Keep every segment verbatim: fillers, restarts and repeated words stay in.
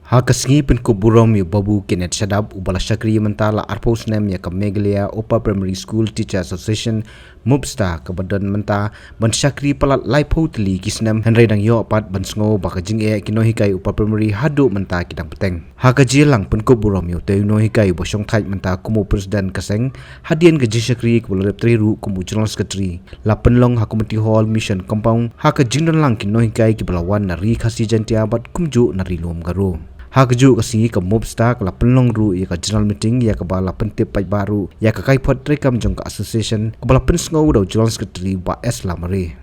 Ha ka sngi pynkup burom ïa u Babu Kenneth Shadap, uba la shakri mynta la arphew snem ïa ka Meghalaya Upper Primary School Teacher Association, MUPSTA, kaba don mynta ban shakri palat laiphew tylli ki snem, hynrei dang ïoh pat ban sngew ba ka jingeh ki nonghikai Upper Primary haduh mynta ki dang bteng. Ha ka jingïalang pynkup burom ïa utei u nonghikai uba shongthait mynta kum u president ka seng, hadien ka jingshakri kaba la dep trei ruh kum u General Secretary, la pynlong ha Community Hall Mission Compound, ha ka jingdon lang ki nonghikai kiba la wan na Ri Khasi Jaiñtia bad kumjuh na Ri Lum Garo. Ha kajuh ka sngi ka MUPSTA ka la pynlong ruh ïa ka general meeting, ïa kaba la pyntip paidbah ruh ïa ka kaiphod treikam jong ka association, kaba la pynsngew da u General Secretary Bah S Lamare.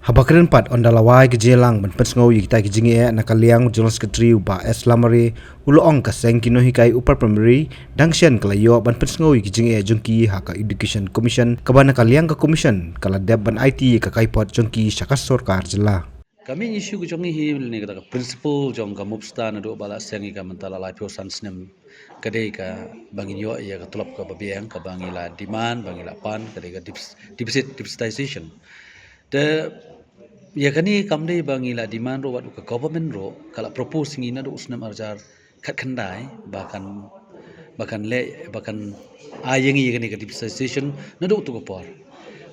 Haba kren pat ynda la wai ka jingïalang ban pynsngew ïa kita ki jingeh na ka liang u General Secretary u Bah S Lamare, u la ong ka seng ki nonghikai Upper Primary dang shen ka la ïoh ban pynsngew ïa ki jingeh jong ki ha ka Education Commission, kaba na ka liang ka Commission ka la dep ban aiti ïa ka kaiphod jong ki sha ka sorkar jylla. Ka main issue ka jong ngi hi lane kata ka principle jong ka MUPSTA naduh ba la seng ïa ka mynta la laiphew san snem, ka dei kaba ngin ïoh ïa ka tulop kaba biang, kaba ngi la demand, ba ngi la pan, ka dei ka defic-, deficit, deficitization. Te ïa kane kam dei ba ngi la demand ruh, wat ka government ruh ka la propose ngi naduh u snem arhajar khatkhyndai ba kan, ba kan leh, ba kan ai ïa ngi ïa kane ka deficitisation naduh tu ka por.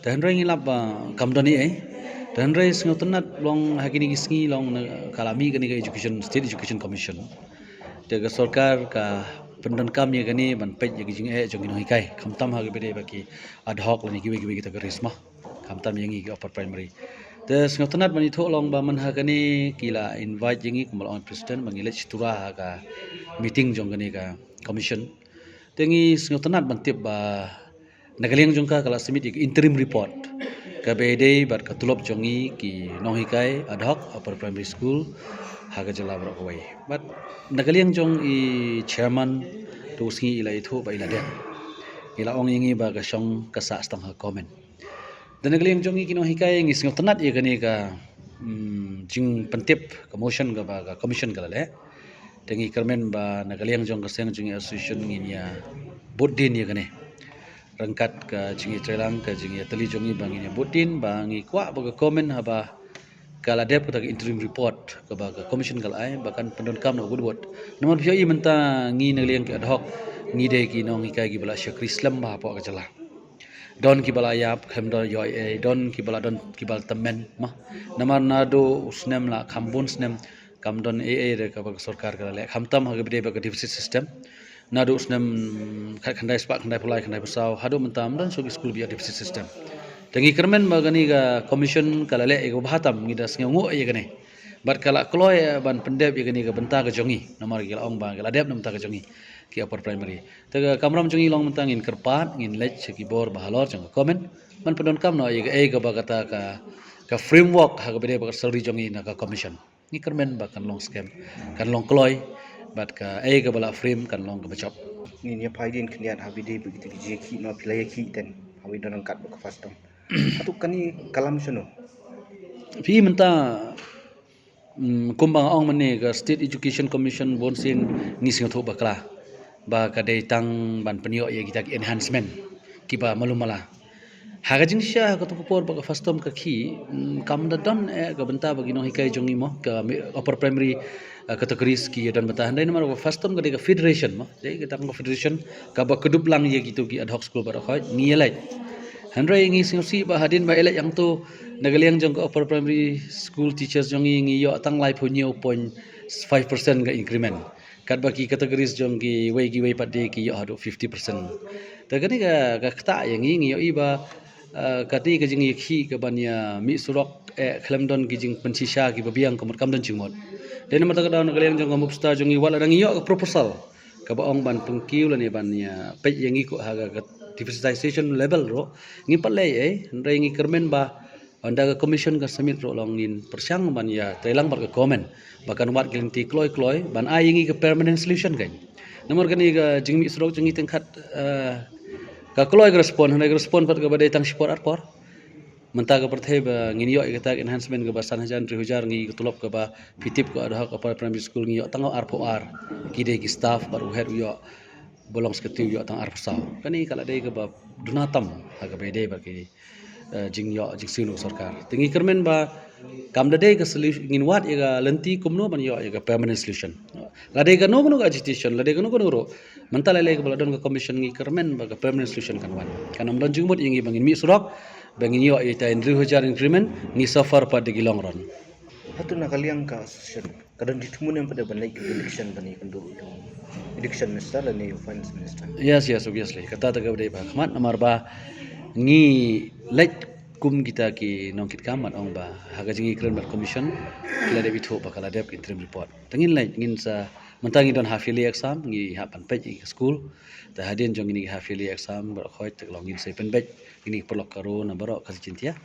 Te hynrei ngi lap ba kam don ei ei. Te hynrei sngewtynnat long ha kine ki sngi long na ka la mih kane ka education, State Education Commission. Te ka sorkar ka pyndonkam ïa kane ban peit ïa ki jingeh jong ki nonghikai, khamtam ha kiba dei ba ki ad hoc lane kiwei kiwei kita ki ris ma. Khamtam ïa ngi ki upper primary. Te sngewtynnat ban ïathuh long ba mynha kane ki la invite ïa ngi kumba la ong president ba ngi leit sha Tura ha ka meeting jong kane ka commission. Te ngi sngewtynnat ban tip ba na ka liang jong ka ka la submit ïa ka interim report kaba ïadei bad ka tulop jong ngi ki nonghikai ad hoc upper primary school ha ka jylla baroh kawei. Bad na ka liang jong i chairman, tu sngi i la ïathuh ba i la dep. I la ong ïa ngi ba ka shong ka sah stang ha comment. Da na ka liang jong ngi ki nonghikai ngi sngewtynnat ïa kane ka, mm, jingpyntip ka motion kaba ka commission ka la leh. Te ngi kyrmen ba na ka liang jong ka seng jong ngi association ngin ïa bud dien ïa kane. Ryngkat ka jingïatreilang, ka jingïatylli jong ngi ba ngin ïa bud dien, ba ngi kwah ba ka comment haba ka la dep kata ka interim report kaba ka commission ka la ai ba kan pyndonkam noh wut wut. Namar phi ïohi mynta ngi na ka liang ki ad hoc ngi dei ki nonghikai kiba la shakri slem bha hapoh ka jylla. Don kiba la ïap, khlem don ïoh ei ei, don kiba la don kiba la tymmen, ma. Namar naduh u snem la kham bun snem kam don ei ei re kaba ka sorkar ka la leh, khamtam ha kaba dei ba ka deficit system. Naduh u snem khatkhyndai spah khyndaiphew lai khyndaiphew saw haduh mynta ym don shuh ki skul ba ïoh deficit system. Te ngi kyrmen ba kane ka commission ka la leh ïa kaba bha tam, ngi da sngewnguh ïa kane. Bad ka la kloi ban pyndep ïa kane ka bynta ka jong ngi. Namar ki la ong ba ka la dep na bynta ka jong ngi ki upper primary. Te ka kamram jong ngi long mynta ngin kyrpad, ngin leit sha ki bor ba halor jong ka comment ban pyndonkam noh ïa kaei kaba kata ka, ka framework ha kaba dei ba ka salary jong ngi na ka commission. Ngi kyrmen ba kan long skhem, kan long kloi, bad kaei kaba la frame kan long kaba jop. Ngin ïa phai dien khyndiat ha kaba dei ba kita ki jingïakhih, noh phi la ïakhih ten ha kaba don ryngkat bad ka FASTOM. Hato kane ka lam shano? Phi mynta, mm, kumba nga ong mynne, ka State Education Commission bun sien ngi sngewthuh bakla ba ka dei tang ban pynïoh ïa kita ki enhancement kiba malu mala. Ha ka jingshisha ha katu ka por ba ka FASTOM ka khih, mm, kam da don eh ka bynta ba ki nonghikai jong ngi mo, ka mi-, upper primary, eh, categories ki don bynta. Hynrei namar ba FASTOM ka dei ka federation mo, dei ka tang ka federation kaba kdup lang ïa kitu ki ad hoc school baroh khoit, ngi ïa leit. Hynrei ngi sngewsih ba hadien ba ïa leit hangtu, na ka liang jong ka upper primary school teachers jong ngi, ngi ïoh tang laiphew hynñiew point five percent ka increment. Katba ki categories jong kiwei kiwei pat de ki ïoh haduh fifty percent. Te kane ka, ka ktah ïa ngi, ngi ïohi ba, eh, kane ka jingïakhih kaban ïa mih surok, eh, khlem don ki jingpynshisha kiba biang ka mut kam don jingmut. Te namar kata ka daw na ka liang jong ka MUPSTA jong ngi wat la dang ïoh ka proposal kaba ong ban pynkiew lane ban ïa peit ïa ngi ko ha ka, ka deficitization level ruh, ngim pat leh ei ei, hynrei ngi kyrmen ba ynda ka commission ka submit ruh long ngin pyrshang ban ïa treilang bad ka government ba kan wad ki lynti kloi kloi ban ai ïa ngi ka permanent solution kan. Namar kane ka jingmih surok jong ngi teng khat, eh, ka kloi ka respond, hynrei ka respond pat kaba dei tang shipor arpor. Mynta ka pyrthei ba ngin ïoh ïa kata ka enhancement kaba san hajar hynriew hajar, ngi ka tulop kaba phi tip ka Adhoc Upper Primary School ngi ïoh tang arphew ar. Ki dei ki staff bad u head u ïoh, ba long secretary u ïoh tang arphew saw. Kane ka la dei kaba duna tam ha kaba ïadei bad ki, eh, jingïoh jingsngew na ka sorkar. Te ngi kyrmen ba kam da dei ka solution, ngin wad ïa ka lynti kumno ban ïoh ïa ka permanent solution. La dei kano kano ka agitation, la dei kano kano ruh. Mynta lei lei kaba la don ka commission, ngi kyrmen ba ka permanent solution kan wan. Kan ym don jingmut ïa ngi ba ngin mih surok, ba ngin ïoh ïa ita hynriew hajar increment, ngi suffer pat da ki long run. Hato na ka liang ka association ka don jingthmu ne em pat ban leit ka election ban ïakynduh ïa u Education Minister lane u Finance Minister? Yes, yes, obviously. Kata te kaba dei ba khmat namar ba ngi leit kum kita ki nongkitkam ban ong ba ha ka jingïakren bad commission ki la dep ithuh ba ka la dep interim report. Te ngin leit, ngin sa, mynta ngi don half yearly exam, ngi hap ban peit ïa ka school. Te hadien jong kine ki half yearly exam baroh khoit te ka long ngin sa pynbeit kine ki paralok ka runa baroh ka Jaintia.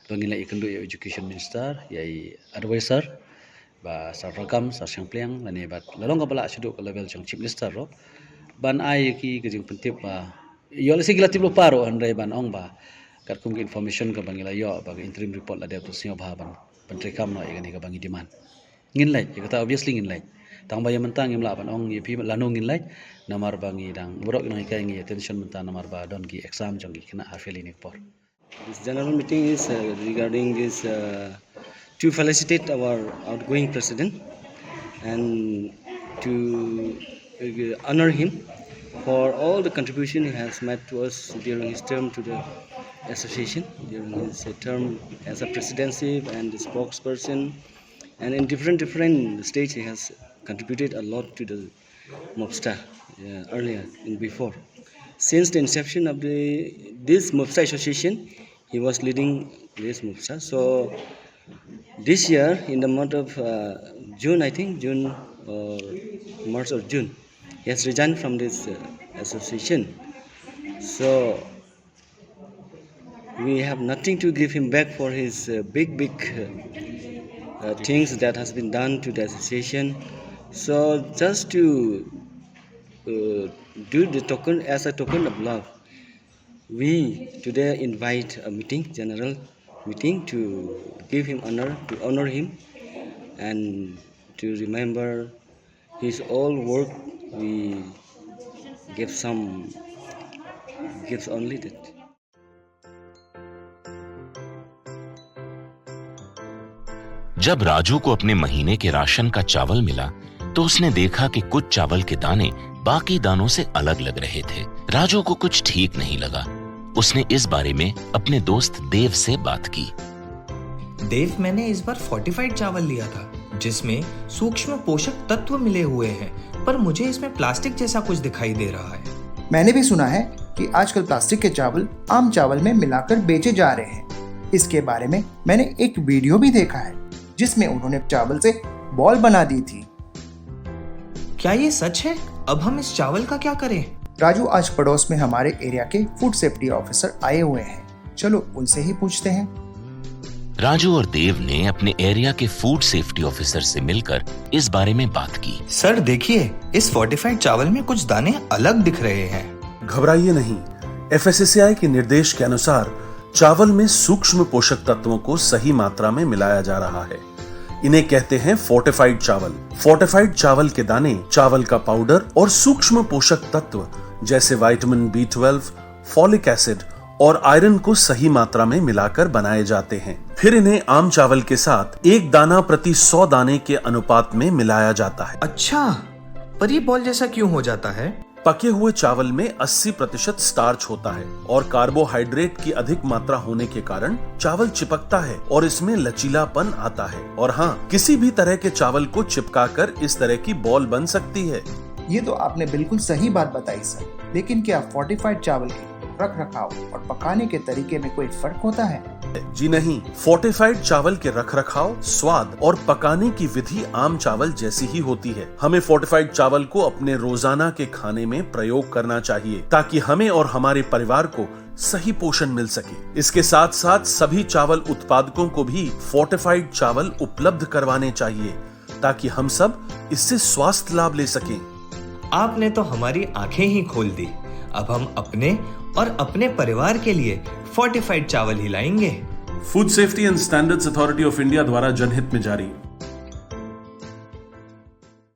Ba ngin leit ïakynduh ïa u Education Minister, ïa i advisor, ba Sir Rakkam, Sir Shangpliang, lane bad la long kaba lah shaduh ka level jong Chief Minister ruh ban ai ïa ki ka jingpyntip ba ïoh lehse ki la tip lypa ruh, hynrei ban ong ba katkum ka information kaba ngi la ïoh ba ka interim report la dep, to sngewbha ban, ban treikam noh ïa kane kaba ngi demand. Ngin leit ïa kata, obviously ngin leit. Tang ba ïa mynta ngim lah ban ong ïa phi lano ngin leit namar ba ngi dang, baroh ki nonghikai ngi attention mynta namar ba don ki exam jong ki khynnah half yearly ne ka por. This general meeting is, uh, regarding this, uh, to felicitate our outgoing president and to, uh, honor him for all the contribution he has made to us during his term to the association, during his, uh, term as a presidency and the spokesperson, and in different, different stage he has contributed a lot to the MUFSTA, uh, earlier and before. Since the inception of the, this MUFSTA association, he was leading this MUFSTA. So this year, in the month of, uh, June, I think June or March or June, he has resigned from this, uh, association. So we have nothing to give him back for his, uh, big, big, uh, uh, things that has been done to the association. So just to, uh, do the token, as a token of love, we today invite a meeting, general meeting, to give him honor, to honor him, and to remember his all work. We give some gifts only that. जब राजू को अपने महीने के राशन का चावल मिला, तो उसने देखा कि कुछ चावल के दाने बाकी दानों से अलग लग रहे थे। राजू को कुछ ठीक नहीं लगा। उसने इस बारे में अपने दोस्त देव से बात की। देव, मैंने इस बार फोर्टिफाइड चावल लिया था, जिसमें सूक्ष्म पोषक तत्व मिले हुए हैं, पर मुझे इसमें प्लास्टिक जैसा कुछ दिखाई दे रहा है। मैंने भी सुना है कि आजकल प्लास्टिक के चावल आम चावल में मिलाकर बेचे जा रहे हैं। इसके बारे में मैंने एक वीडियो भी देखा है, जिसमें उन्होंने चावल से बॉल बना दी थी। क्या ये सच है? अब हम इस चावल का क्या करें? राजू, आज पड़ोस में हमारे एरिया के फूड सेफ्टी ऑफिसर आए हुए हैं, चलो उनसे ही पूछते हैं। राजू और देव ने अपने एरिया के फूड सेफ्टी ऑफिसर से मिलकर इस बारे में बात की। सर, देखिए, इस फोर्टिफाइड चावल में कुछ दाने अलग दिख रहे हैं। घबराइए नहीं, एफएसएसएआई के निर्देश के अनुसार चावल में सूक्ष्म पोषक तत्वों को सही मात्रा में मिलाया जा रहा है। इन्हें कहते हैं फोर्टिफाइड चावल। फोर्टिफाइड चावल के दाने, चावल का पाउडर और सूक्ष्म पोषक तत्व जैसे vitamin B twelve, folic acid और आयरन को सही मात्रा में मिलाकर बनाए जाते हैं। फिर इन्हें आम चावल के साथ एक दाना प्रति सौ दाने के अनुपात में मिलाया जाता है। अच्छा, पर ये बॉल जैसा क्यों हो जाता है? पके हुए चावल में अस्सी प्रतिशत स्टार्च होता है और कार्बोहाइड्रेट की अधिक मात्रा होने के कारण चावल चिपकता है और इसमें लचीलापन आता है। और हाँ, किसी भी तरह के चावल को चिपकाकर इस तरह की बॉल बन सकती है। ये तो आपने बिल्कुल सही बात बताई सर, लेकिन क्या फोर्टिफाइड चावल के रख रखाव और पकाने के तरीके में कोई फर्क होता है? जी नहीं, फोर्टिफाइड चावल के रखरखाव, स्वाद और पकाने की विधि आम चावल जैसी ही होती है। हमें फोर्टिफाइड चावल को अपने रोजाना के खाने में प्रयोग करना चाहिए, ताकि हमें और हमारे परिवार को सही पोषण मिल सके। इसके साथ साथ सभी चावल उत्पादकों को भी फोर्टिफाइड चावल उपलब्ध करवाने चाहिए, ताकि हम सब इससे स्वास्थ्य लाभ ले सकें। आपने तो हमारी आंखें ही खोल दी। अब हम अपने और अपने परिवार के लिए फोर्टिफाइड चावल ही लाएंगे। Food Safety and Standards Authority of India द्वारा जनहित में जारी।